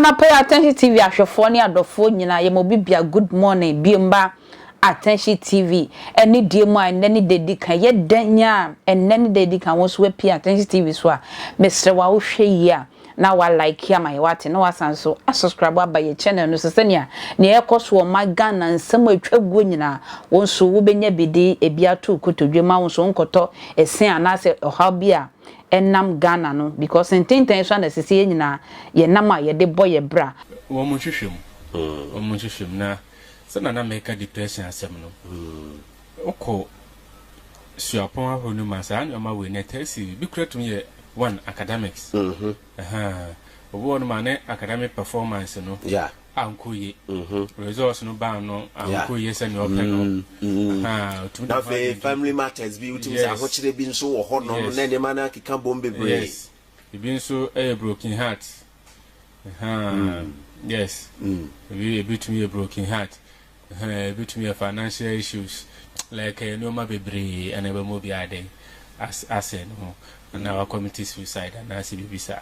Anapa yi Attention TV ahwɛfoɔ ne adɔfoɔ nyinaa yɛma obi bia good morning biom ba Attention TV ɛne die mu a ɛnnɛ ne da di kan yɛ dɛn a ɛnnɛ ne da di kan wo nso wapie Attention TV so a mesrɛ wo a wohwɛ yie a na wa like ama yɛ wate na wasan so asubscribe aba yɛ channel no so sɛnea nea ɛkɔ so wɔ ma Ghana nsɛm a atwa guo nyinaa wo nso wobɛnya bi de ebi ato kotodwe ma wo nso nkɔtɔ ɛsen anaasɛ ɔhaw bi a ɛnam Ghana no because ntenten so ana sisi yɛn nyinaa yɛnam a yɛde bɔ yɛ bra. Wɔn nhwehwɛ mu, wɔn nhwehwɛ mu na sɛ na na meka depression asɛm no, wokɔ suapɔn ahorow no mu a, saa nneɛma wei na ɛtaa si. Bi kura tumi yɛ one academics. Obi wɔ no ma ne academic performance no ankɔ yie. Results no baa no ankɔ yie sɛnea ɔpɛ no. Otumi Na afei family matters bi, wotumi sɛ ahokyerɛ bi nso wɔ hɔ nom na nneɛma no akeka bom bebree. Yes. Ebi nso yɛ broken heart. Yes. Ebi tumi yɛ broken heart. Ebi tumi yɛ financial issues like nneɛma bebree ɛna ɛbɛma obi aden asɛ ne ho anaa wacommit suicide anaasɛ biribi saa.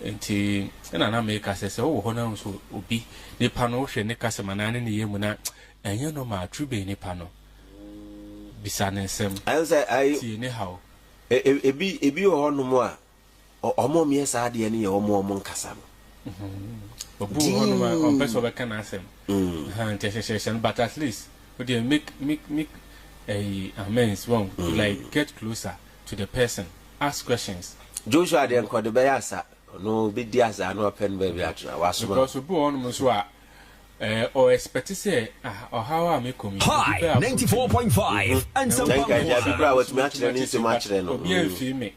Nti ɛna na meka sɛ wowɔ hɔ na nso obi nipa no wohwɛ ne kasɛm anaa ne ne yɛ mu na ɛnyɛ normal, turu bɛn nipa no, bisa ne nsɛm, Ɛn sɛ ayi tie ne haw. Ebi wɔ hɔnom a ɔmo a ɔmo yɛ saa adeɛ no yɛ ɔmo a ɔmo nkasa no. Obi wɔ hɔnom a ɔmpɛ sɛ ɔbɛka n'asɛm. Nti ɛhyehyɛhyɛ no, but at least wodeɛ make ɛyi amends wɔn, like get closer to the person, ask questions. Joshua deɛ nkɔde bɛyɛ asa, ɔno bɛdi asa na wapɛ no baabi atena wasoma. Because obi wɔ hɔnom nso a ɔ expect sɛ ah, ɔhaw a mekɔ mu yi, obi Hi, bɛ approach me. 94.5 and some Na nka agya bi koraa watumi akyerɛ ne nsɛm akyerɛ no. Obi amfii me,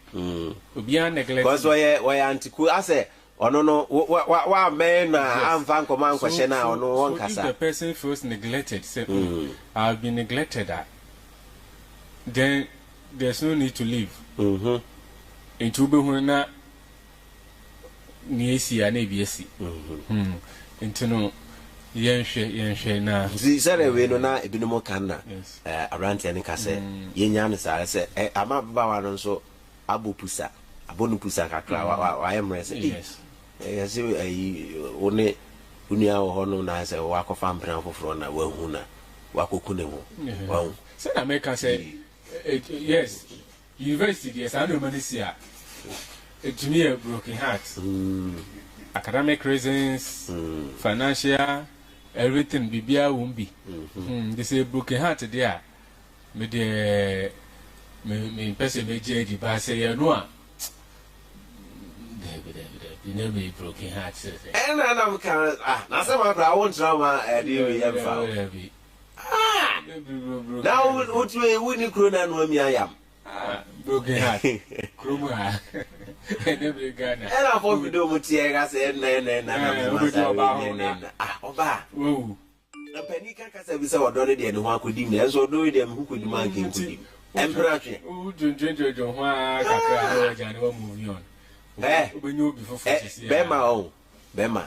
obi a neglect Because me. ɔyɛ antiko asɛ ɔno no wa wa mɛn na amfa nkɔmɔ ankɔhyɛ na ɔno So if wɔnkasa. the person feels neglected, say, I have been neglected, ah, then there's no need to leave. Nti wobɛhu na nea esi a na ebi asi. Nti no yɛnhwɛ na. Nti sɛdeɛ wei no na ebinom ka na aberanteɛ no ka sɛ yɛnya no saa sɛ ama ababaawa no nso abɔ pusa, abɔ no pusa kakra, wayɛ mmerɛ sɛ yɛsɛ ayi wo ne wo nua wɔ hɔ no na sɛ wakɔfa mpena foforɔ na wahu na wakɔku ne ho wahu. Sɛ na meka sɛ yes, university deɛ saa nneɛma no si a, ɛtumi yɛ broken heart, academic reasons, financial, everything, biribiara wɔ mu bi. Nti sɛ broken heart deɛ a, me deɛ me mpɛ sɛ megye adi ba sɛ yɛ no a, dabi dabi dabi, na me broken heart sɛ Ɛna na meka ah, na sɛ makora wo ntena ma ɛde wei yɛmfa wo. Dabi. Ah! Na wotumi wonni kuro na noa mi ayam. Ah, broken heart. Kurom ha. Ɛnɛ bere Ghana. Ɛna fɔ video mu teɛ ka sɛ ɛna ɛna ɛna na Eh, mema wobɛdi saa ɔbaa wei ho ne na ne na. Ah, ɔbaa. Wawu. Na panin ka kasa bi sɛ ɔdɔ no deɛ ne ho akɔdi mu, nanso ɔdɔ yi deɛ me ho kɔdi mu anka nkɔdi mu. Ɛmpere atwe. Wodwendwendwendwen ho ara kakra na wagya ne wa move on. Eh, Wobɛnya obi foforɔ eh, sisi a. Bɛrima ɔn, bɛrima.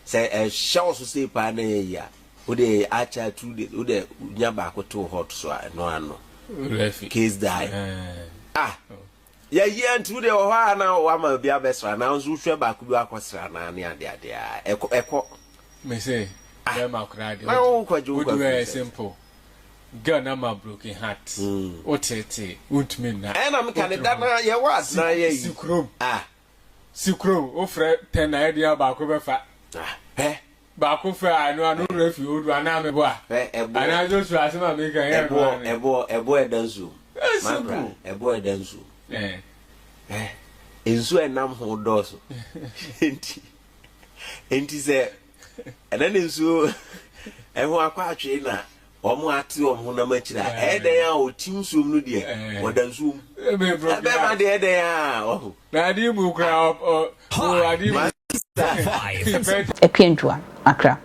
Sɛ ɛhyɛ wo so sei paa na ɛyɛ yi a, wode akyɛ 2 days, wode nya baako to hot so a, ɛno ano. Refi. Case die. Eh. Ah, yɛyi nti wode wɔ hɔ a na wama obi abɛsra na nso wohwɛ baako bi akɔsra na ne ade ade a, ɛkɔ ɛkɔ. Me say, bɛrima koraa deɛ. Na wo kɔgye wo Wodi kɔ wɛ simple. Girl na ma broken heart. Wotete, wontumi nna. Ɛna meka ne da na yɛwɔ asena yɛ yi. Si kurom. Ah. Si kurom, wofrɛ 10 na ɛde a baako bɛfa. Ah, hɛ. Baako fɛ a ɛno ano werɛ fi odu anaa mebɔ a. Hɛ, ɛboɔ. Anaa Joshua asɛm a meka yɛ no Ɛboɔ, ano. ɛboɔ, ɛboɔ ɛda nsuom. Ɛyɛ Mabra, simple. ɛboɔ ɛda nsuom. Eh. Hɛ, nsuo a ɛnam ho dɔɔso. Nti sɛ ɛna ne nsuo ɛho akɔ atwee na wɔn ate wɔn honam akyire a, ɛyɛ dɛn a ɔti nsuom no deɛ, ɔda nsuom. Ɛbɛma deɛ ɛyɛ dɛn a ɔho. Na ade mu koraa ɔ ɔ ade mu. Five. Akua Ntua, Accra.